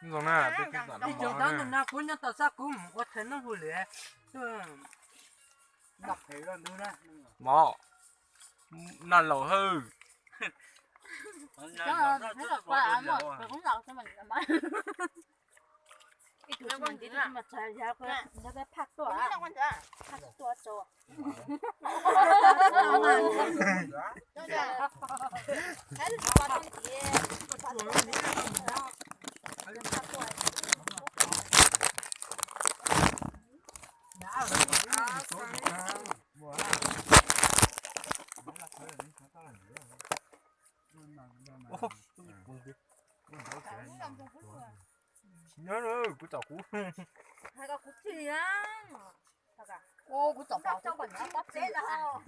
Zoo na, peb twb txawm noj mov na. Kuv nyob tom sab kuv mus ua thawj neeb hauj lwm. Mov, noj laus hawb. Nyob kuv tom kuv. Kuv tom pom pob peb lawm.